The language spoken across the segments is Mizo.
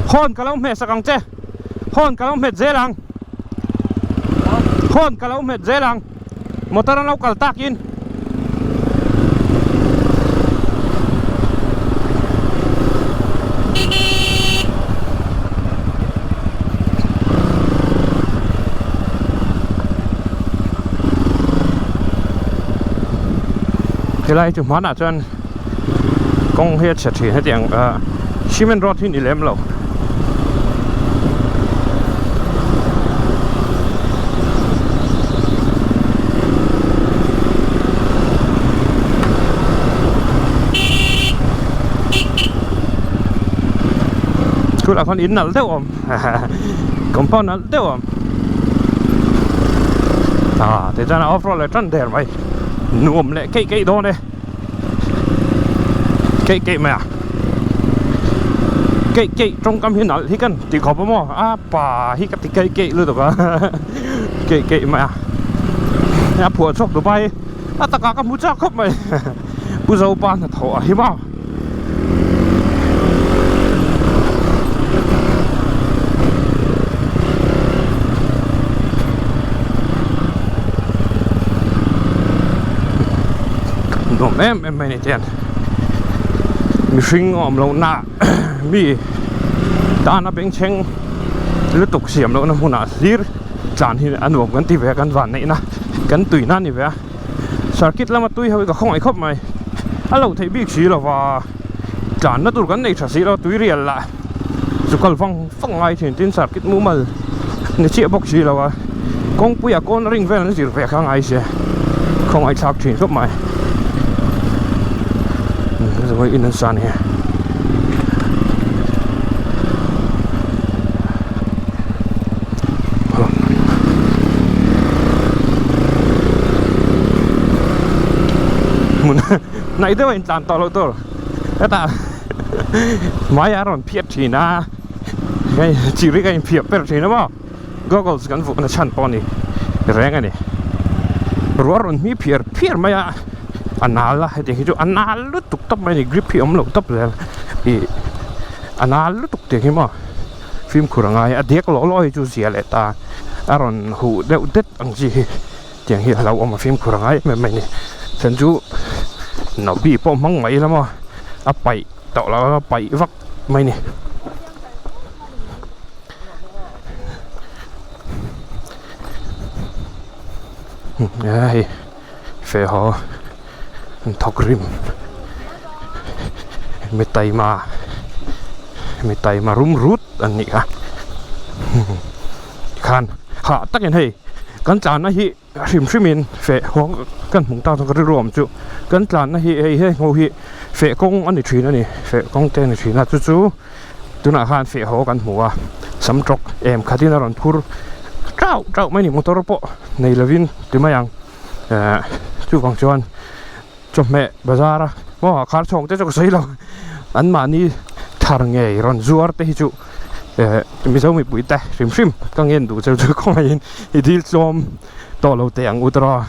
Horn ka lo hmeh sak ang che. Horn ka lo hmet zel ang. Horn ka lo hmet zel ang. Motor an lo kal takin. Helai chu hmanah chuan kawng hi a chhe thin hetiang ah cement road hi ni lem lo. Chutah khuan in nalh deuh a awm compound nalh deuh a awm ah tichuan a off road leh tan der mai nuam leh keih keih dawn e keih keih mai a keih keih tawngkam hi nalh hi kan ti khawp a maw a pa hi ka ti keih keih lutuk a keih keih mai a a phuah chhuak Dubai a takah ka hmu chak khawp mai Pu Zopa hnathawh a him a. Nuam em em mai ni tian mihring awm loh na mi tana bengchheng lutuk siam lohna hmunah hlir tlan hi a nuam kan ti ve a kan van neihna kan tuina a ni ve a. Circuit lama tui ho hi ka khawngaih khawp mai a lo theih bik si lova tlanna tur kan nei tha si lo tui rial lah chu kal vang vang ngai thin tin circuit mumal ni chiah bawk si lo a kawngpuiah cornering vel an zir ve kha ngai sia khawngaih thlak thin khawp mai in an sa ni. Hmun hnaih deuh a intlan tawh loh tur hetah hmai a rawn phiat thin a hei chiri ka inphiah per thin a maw goggles kan vuahna chhan pawh a ni reng a ni ruah rawn hmi phiar phiar mai a a nal a hetiang hi chu a nal lutuk tawp mai a ni grip hi a awm lo tawp zel ih a nal lutuk tiang hi maw. Fimkhur a ngai a dek lawh lawh hi chu zia leh ta a rawn huh deuh det ang chi hi tiang hi a lo awm a fimkhur a ngai em em mai a ni chuan chu nobi pawh hmang mai ila maw a paih tawh lo a paih vak mai a ni. Hei feh haw an thawk rim mi taima mi taima rum rut an nih kha tikhan hah takin hei kan tlanna hi hrim hrimin feh haw kan hmuh tak chu ka rilru awm chu kan tlanna hi hei he ho hi feh kawng a ni thin a ni feh kawng te a ni thin a chu chu tunah khan feh haw kan hmu a sam tawk em khatin a rawn phur tauh tauh mai a ni motor pawh nei lovin ti mai ang. Eh chuvang chuan chawhmeh bazar a maw khar chhawng te chu ka sawi lo an mahni thar ngei rawn zuar te hi chu eh mizo mipui te hrim hrim ka ngen duh cheu chu khawngaihin i dil tlawm tawh lo teh ang u tawh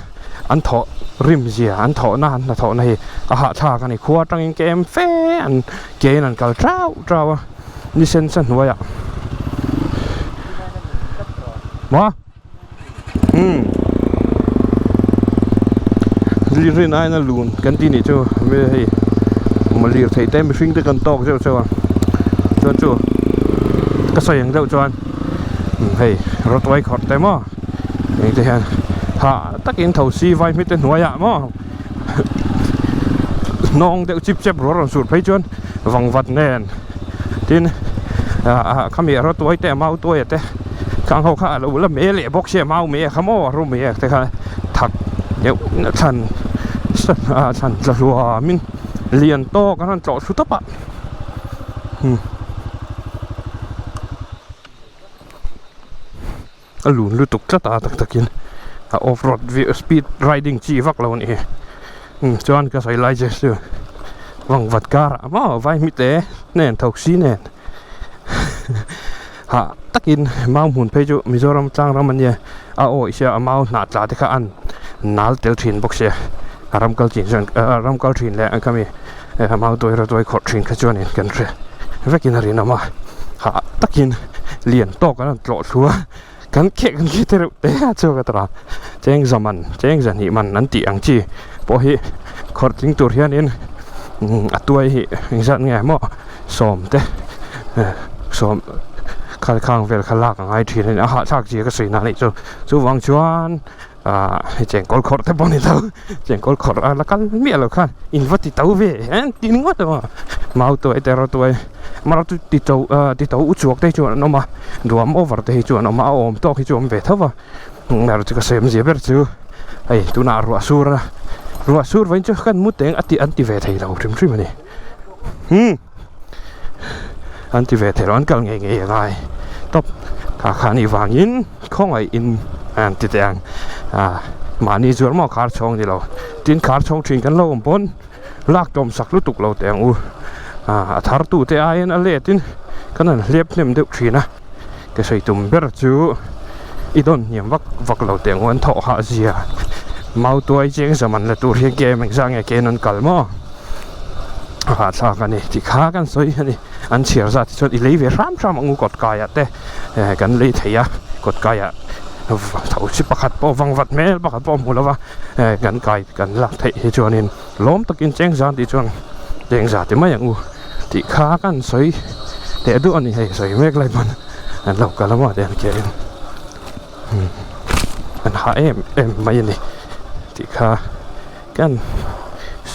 an thawh rim zia an thawh na an hnathawh na hi a hahthlak a ni khua atangin ka em fe an kein an kal tauh tauh a ni sen sa hnuaiah maw. Umm rin aina lun kan tih nih chu hei lirthei te mihring te kan tawk zeuh zeuh a chuan chu ka sawi ang deuh chuan hei rawtuai khawrh te maw eng te hian hah takin tho si vai hmite hnuaiah maw hnawng deuh chip chep rual rawn sur phei chuan vangvat nen tin ah khami rawtuai te a mautuai te khang ho kha a lo la me leh bawk sia mau me kha maw a ru me te kha thak deuh na thlan ah thlan tla hluam in lian tawk an rawn tlawh thlu tawp a a lun lutuk tlat a tak takin a off road speed riding chi vak lo a nih hi chuan ka sawi lai che chu vangvat karah maw vai hmite nen tho si nen hah takin mau hmun phei chu Mizoram tlang ram a nia a awih sia a mau hnah tla te kha an nal tel thin bawk sia a ram kal chin chuan ram kal thin leh khami mau tuai rawtuai khawrh thin kha chuanin kan hria. vekin a rinawm a hah takin lian tawk an rawn tlawh thlu a kan kheh kan kheh te reuh te a chuak a tawrh a cheng za man cheng za hnih man an tih ang chi pawh hi khawrh tling tur hianin a tuai hi engzat nge maw sawm te sawm khal khang vel kha lak a ngai thin a ni a hahthlak zia ka sawi na anih chu chuvang chuan. Ahh hei chengkawl khawrh te pawh a ni lo chengkawl khawrh a la kal miah lo khan in va ti to ve hian ti ringawt a mau tuai te rawh tuai mara chu ti to ah ti to u chuak te hi chuan an awm a duam over te hi chu an awm a a awm tawk hi chu a awm ve tho va erawh chu ka sawi awmzia ber chu hei tunah ruah sur a ruah sur vawiin chu kan mu teng a ti an ti ve thei lo hrim hrim a ni umm an ti ve thei lo an kal ngei ngei a ngai tawp kha kha anih vangin. Khawngaih in an ti teh ang ah mahni zuar maw khar chhawng ni lo tin khar chhawng thin kan lo awm pawn lak tawm sak lutuk lo teh ang u ah a thar tu te aiin a let in kan han hliap hnem deuh thin a ka sawi tum ber chu i dawn hniam vak vak lo teh ang u an thawh hah zia mau tuai cheng zaman la tur hian kem engzah nge ken an kal maw a hahthlak a ni tih kha kan sawi a ni an chhiar zat hi chuan i lei ve hram hram ang u kawt kaiah te. eh kan lei thei a kawt kaiah tho chi pakhat pawh vang vat hmel pakhat pawh a hmu lo va eh kan kai kan lak theih hi chuanin lawm takin cheng zan tih chuan cheng za ti mai ang u tih kha kan sawi teh duh a ni hei sawi mek lai pawn an lo kal a maw te an ke in an hah em em mai a ni tih kha kan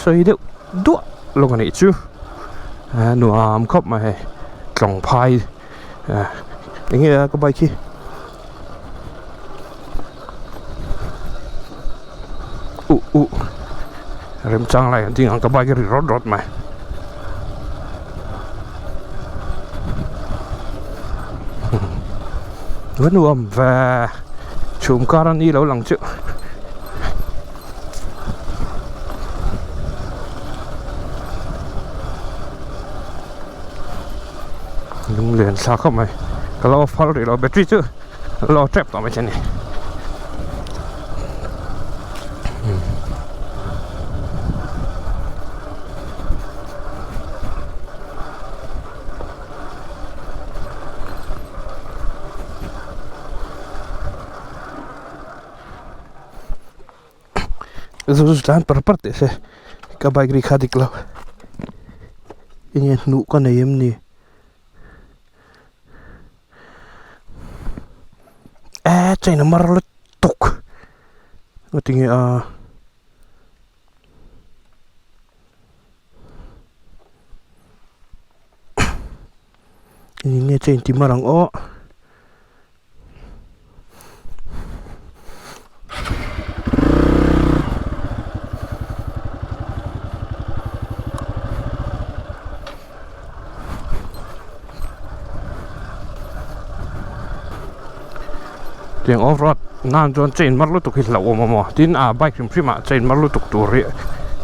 sawi deuh duah lawk a nih chu a nuam khawp mai hei tlawng phai. Eng nge a ka bike hi uh uh remchang lai an ding ang ka bike a ri rawt rawt mai va nuam ve chhum kar a ni lo lang chu. Lunglen thla khawp mai ka lo phal rih lo battery chu a lo tep tawh mai che ni zu zu tlan par par teh se ka bike ri kha dik lo enge hnuh ka nei em ni eh chain a mar lutuk ngatinge a. Enge chain ti mar ang aw. Tiang off road nan chuan chain mar lutuk hi hlauhawm a maw tin a bike hrim hrim ah chain mar lutuk tur hi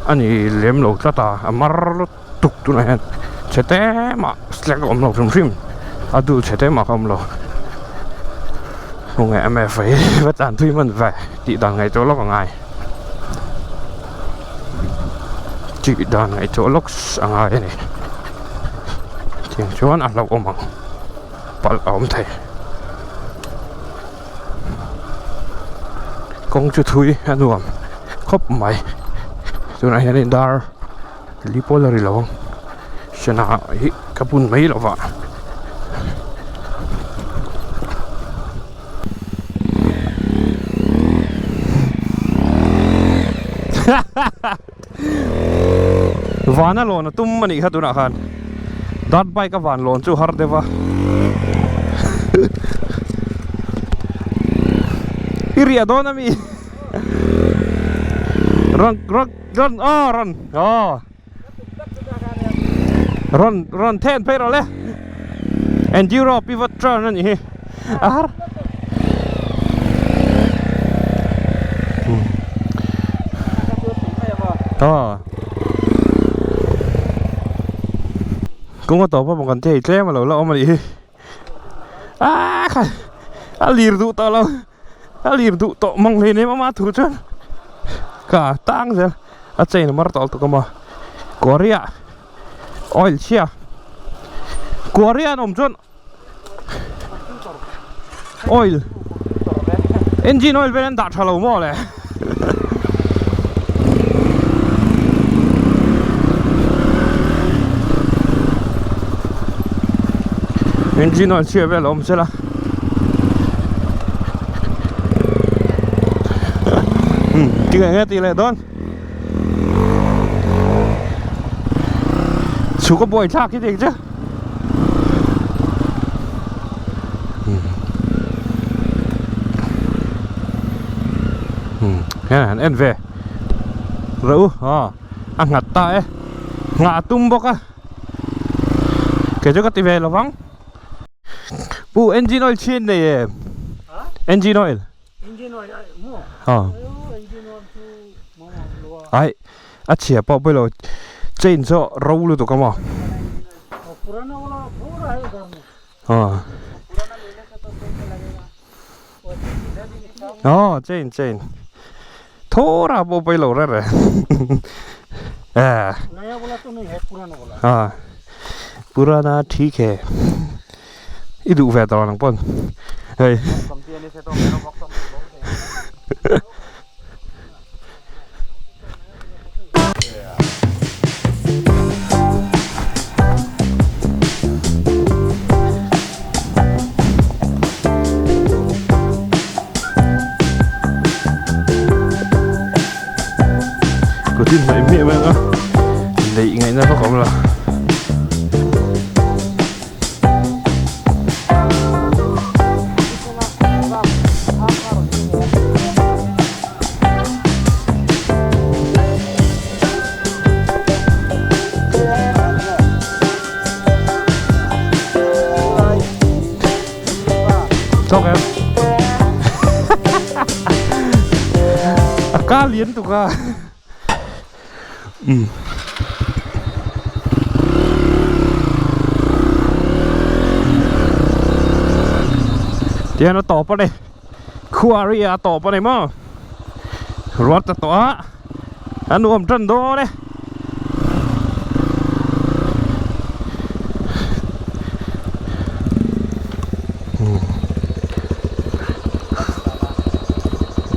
a ni lem lo tlat a a mar lutuk tunah hian chhe te mah slack a awm lo hrim hrim a dul chhe te mah ka awm lo khawnge mf hi va tlan thui hman ve tih dan ngaihtuah lawk a ngai tih dan ngaihtuah lawk a ngai a ni tiang chuan a hlauhawm ang palh a awm thei kawng chu thui a nuam khawp mai tunah hianin dar li pawl a ri lo ang sana hi ka bun mai lo vah. Vana lawn a tum a nih kha tunah khan dirt bike a van lawn chu har deuh a i riah dawn ami rawn rawn rawn aw rawn aw rawn rawn then phei rawh le enduro pivot turn a nih hi a har. Kawng a tawp a kan thei tlem a lo la awm a nih hi ah kha a lir duh tawh lo a lir duh tawh mang hle nem ama thu chuan ka tang zel a chain a mar tawh lutuk a maw Korea oil chhia. Quarry an awm chuan oil engine oil vel an dah tha lo maw le. Engine oil chhia vel a awm sela. Tinge nge tih leh dawn. Chhuk a buai thlak hi dik che. Hian han en ve ro a a nghat ta e nghah a tum bawk a kei chu ka ti ve lo vang pu engine oil chhin nei em engine oil engine oil maw engine oil chu ai a chhia pawh pawilo chain chu ro lutuk a maw aw chain chain thawra pawh pawilo reng reng purana thik he i duh ve tawh ang pawn hei. Kut in hnaih hmiah mai ang a neih ngaihna vak a awm lo. Chawk em A ka lian tuk a Um Tihian a tawp a ni Khuari a tawp a ni maw Ruat ta tawh a A nuam tan dawn e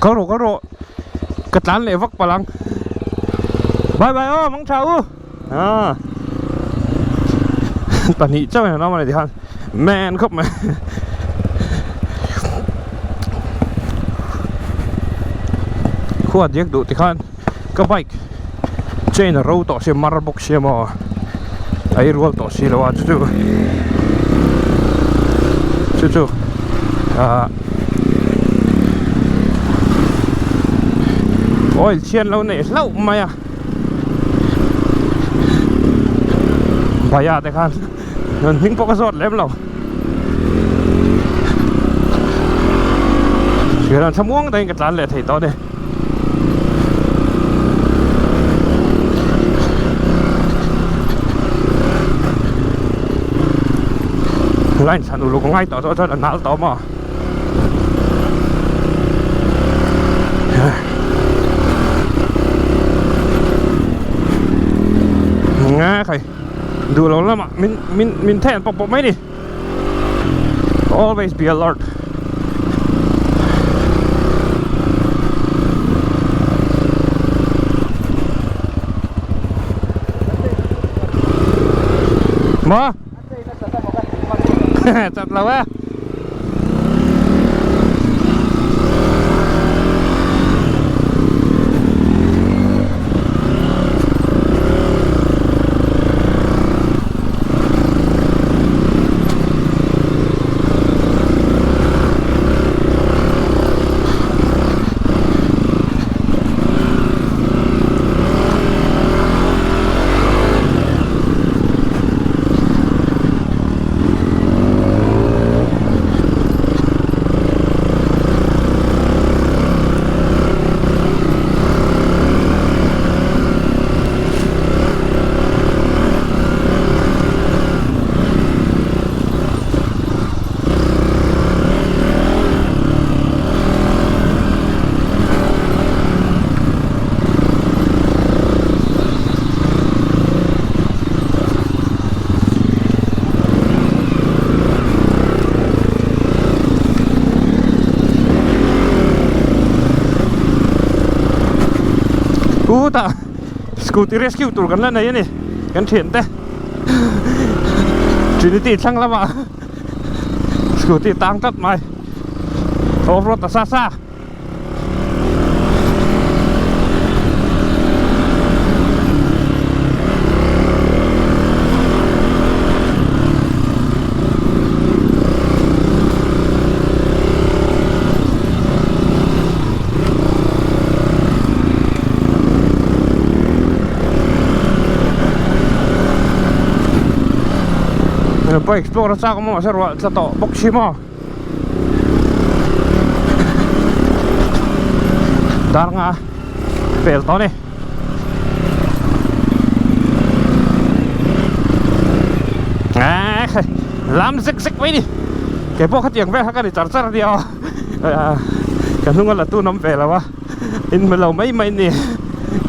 Kal rawh kal rawh Ka tlan leh vak palh ang Bye bye aw mang tha u Ah Pahnih chauh in an awm a ni tikhan Man khawp mai Khua diak duh tikhan ka bike chain a ro tawh sia mar bawk sia maw a ei rual tawh si lo a chu chu chu chu ah oil chhian lo neih hlauh mai a bhaiya te khan rawn hming pawh ka zawt lem lo hriat thlamuang takin ka tlan leh thei tawh a ni. Line chhan uluk a ngai tawh chuan chuan a nal tawh maw. Nga khai duh lo lamah min min min then pawp pawp mai ni. Always be alert. Ma? Chat lo e. Chutah scooty rescue tur kan la nei a ni kan thian te Trinity thlang lamah scooty tang tlat mai off road ta sa sa. Bike explore a chak awm a mahse ruah tla tawh bawk si maw dar nga pel tawh a ni. Lam zek zek mai ni kei pawh khatiang vel kha ka ni char char a nia aw ka hnung a la tun awm ve lo a in hmu lo mai mai ni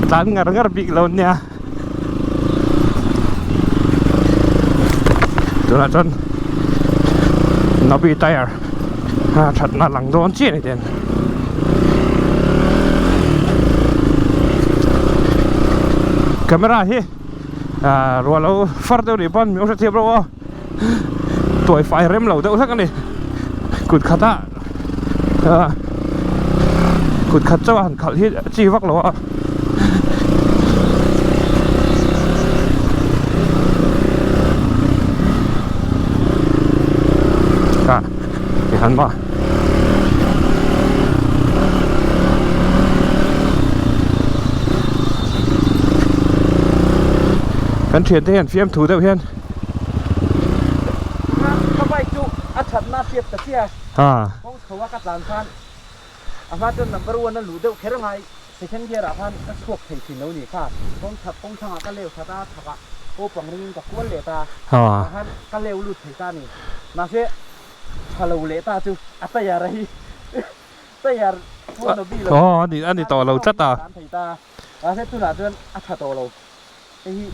ka tlan ngar ngar bik lo nia tunah chuan nabi tyre a thatna lang dawn chiah a ni ten. Camera hi ah ruah lo far deuh nih pawn min hre thiam lo aw tuai fai rem lo deuh hlek a ni kut khat ah ah kut khat chauh a han khalh hi a chi vak lo a. Ah tihan maw. Kan thian te hian fiamthu deuh hian. Ka bike chu a thatna a hriat ta chiah a. Kawng chho a ka tlan khan a hma chuan number one a luh deuh kher ngai second gear ah khan ka chhuak thei thin lo ni kha. Kawng chhak kawng thlangah ka leu that a chhakah ko pang ringin ka kual leh ta. Tah khan ka leu lut thei ta a ni. Mahse tha lo leh ta chu a tayar a hi tayar phone a bi lo aw ani ani tawh lo tlat a an thei ta mahse tunah chuan a tha tawh lo hei hi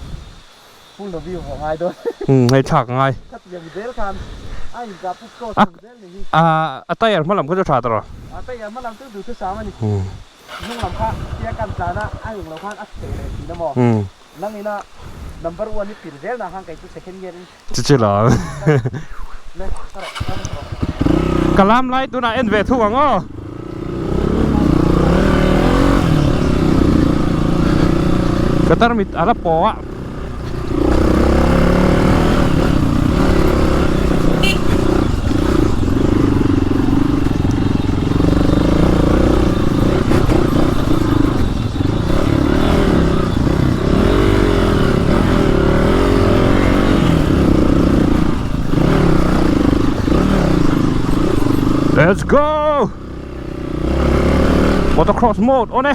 full lobby vawh ngai dawn umm hei thlak a ngai khatiang zel khan a in kah puk tawh chho zel ni hi a a tayar hma lam kha chu tha tawh a tayar hma lam chu duhthusam a ni hnung lam kha tia kan tlan a a eng lo khan a chhe leh thin a maw nang ina number one i pir zel na khan kei chu second gear in Chu lo. Ka lam lai tunah en ve thung ang aw. Ka tarmit a la paw a. Let's go! Motocross mode on e.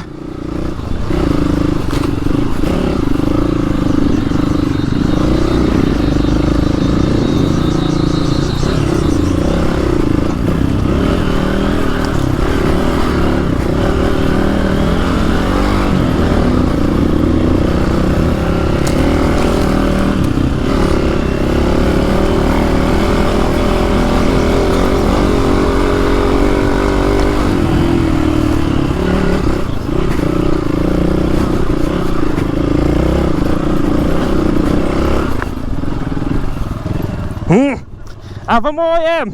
Hmm. A va mawi em.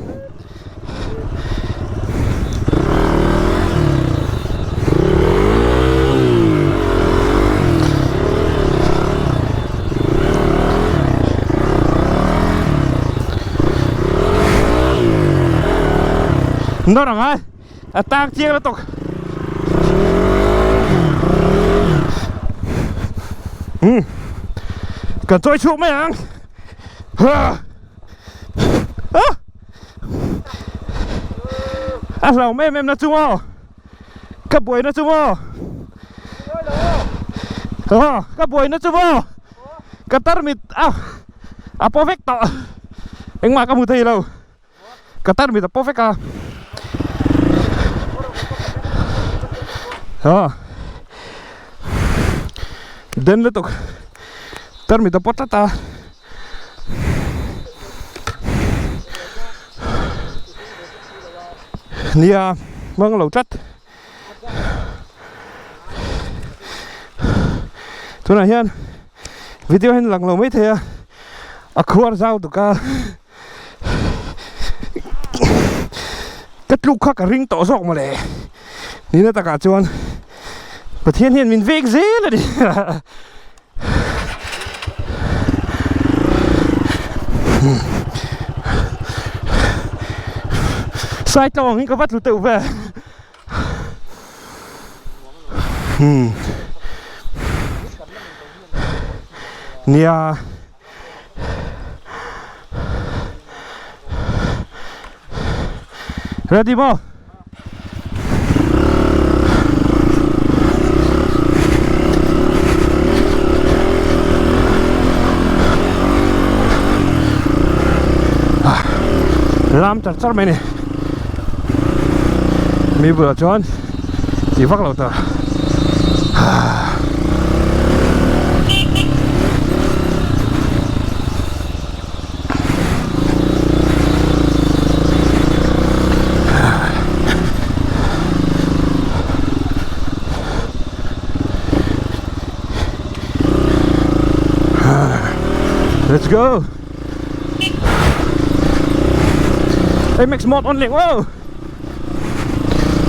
Nó rằng ai a tang chiang lutuk hmm kan chawi chhuak mai ang ha ah A hlauhawm em em na chu maw ka buaina chu maw aw ka buaina chu maw ka tarmit a a paw vek tawh engmah ka hmu thei lo ka tarmit a paw vek a aw den lutuk tarmit a paw tlat a. Nia hmang lo tlat. Tunah hian video hian lang lo mai thei a, a khuar zau tuk a, ka tluk kha ka ring tawh zawk mawle. Nihna takah chuan Pathian hian min vek zel a ni. Sai tlawng hi ka va tlu teuh ve. Nia. Ready maw? Lam char char mai ni mi bulah chuan tih vak lo ta Let's go. MX mod on leh wow.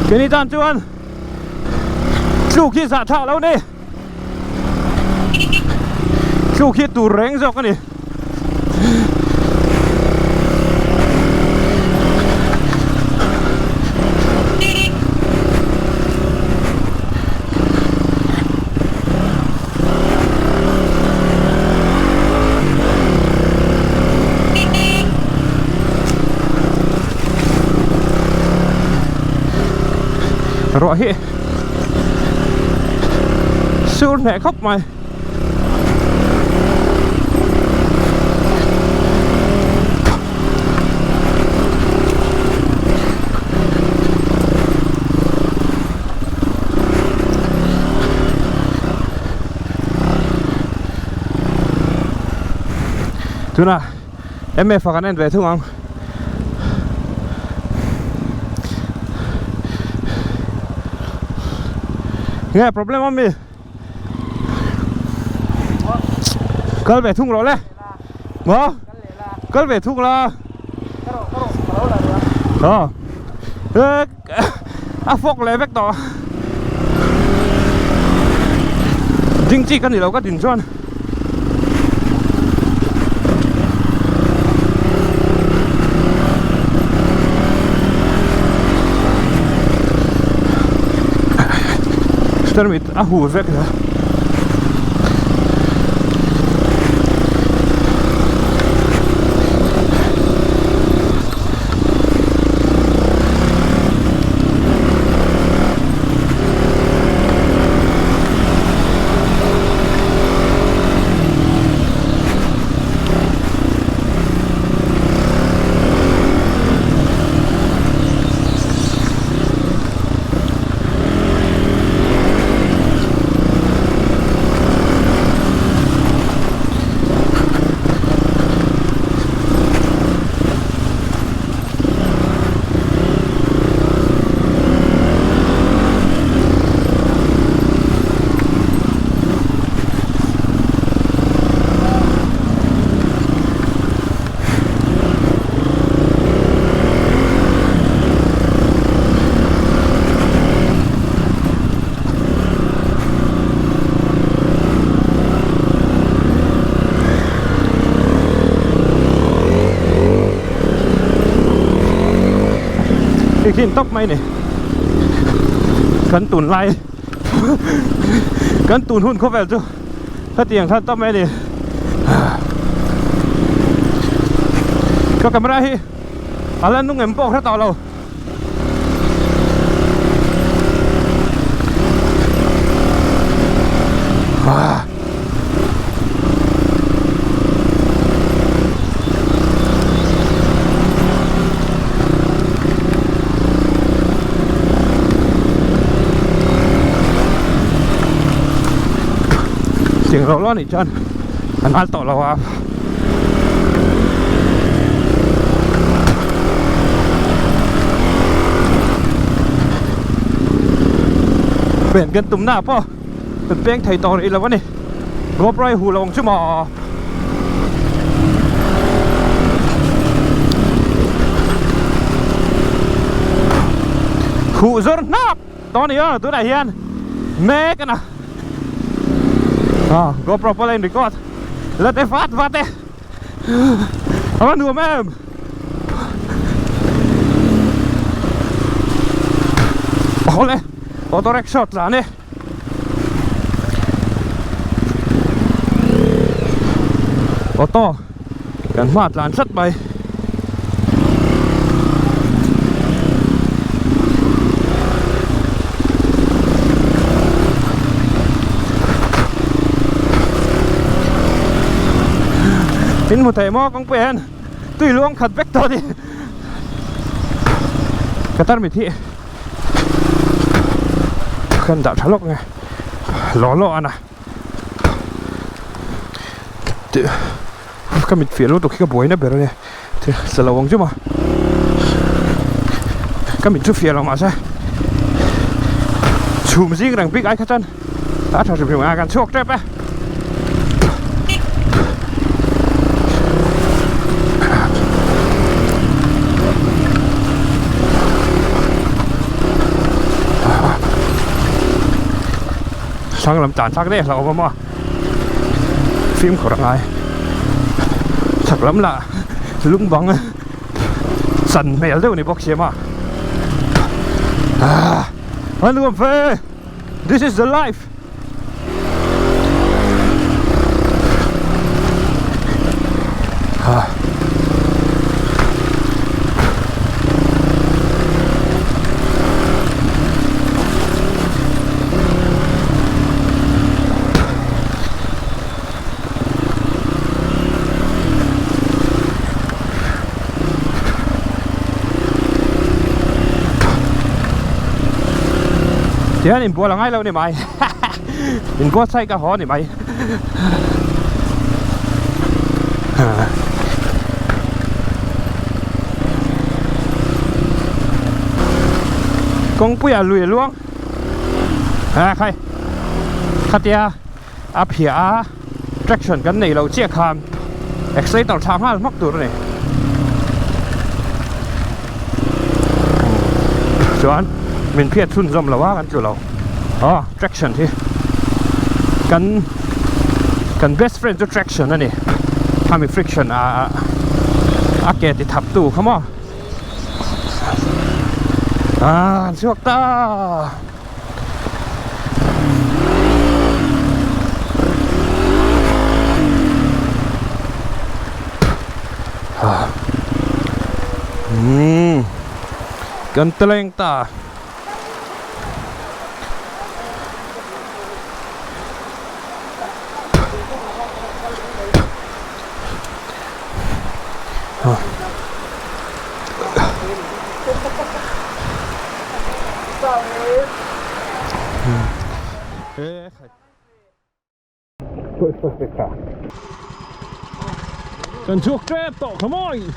Keini tan chuan tluk hi zah tha lo ni. Tluk hi tur reng zawk a ni. Ruah hi sur hneh khawp mai. Tuna MF a kan en ve thung ang. Nge problem a mi? Kal ve thung rawh le. Maw? Kal ve thung la. Ờ. A fawk leh vek tawh. Ding chi ka ni lo ka din chuan. Tarmit a hu vek la. Khi tawp mai ni kan tun lai kan tun hun khawvel chu hetiang khan tawp mai ni ka camera hi a la nung em pawh hre tawh lo. Tiang lo lo anih chuan an al tawh lo a. Pen kan tum na pawh kan peng thei tawh rih lo a ni. GoPro hi huh lo ang chu maw. Huh zawr hnap tawh a ni a tunah hian mek a na. Ah GoPro pawh la in record la te vat vat e a va nuam em. Awle auto rickshaw tlan e. Auto kan hma tlan tlat mai. In hmu thei maw kawngpui ah hian tui luang khat vek tawh a ni. Ka tarmit hi. Kan dah tha lawk nge law law ana ka mit fiah lutuk hi ka buaina ber ania tla lo ang chu ma ka mit chu fiah lo mahse chhum zing reng bik ai kha chuan a tha hrim hrim a kan chhuak tep e. Thlang lam tan thlak daih hlauh awm a fimkhur a ngai chhak lam lah lung bang chan hmel deuh a ni bawk si a a nuam fe. This is the life. Ha. Tihian inbual a ngai lo ni mai inbuatsaih ka haw ni mai kawngpuiah lui a luang a khai khatia a phiah a traction kan nei lo chiah khan accelerator thlah nghal hmak tur a ni chuan min phiat chhunzawm lo a kan tlu lo aw traction hi kan kan best friend chu traction a ni khami friction a a ke ti thap tu kha maw ah an chhuak ta. Umm kan teleng ta. Kan chhuak tep tawh kha mawi.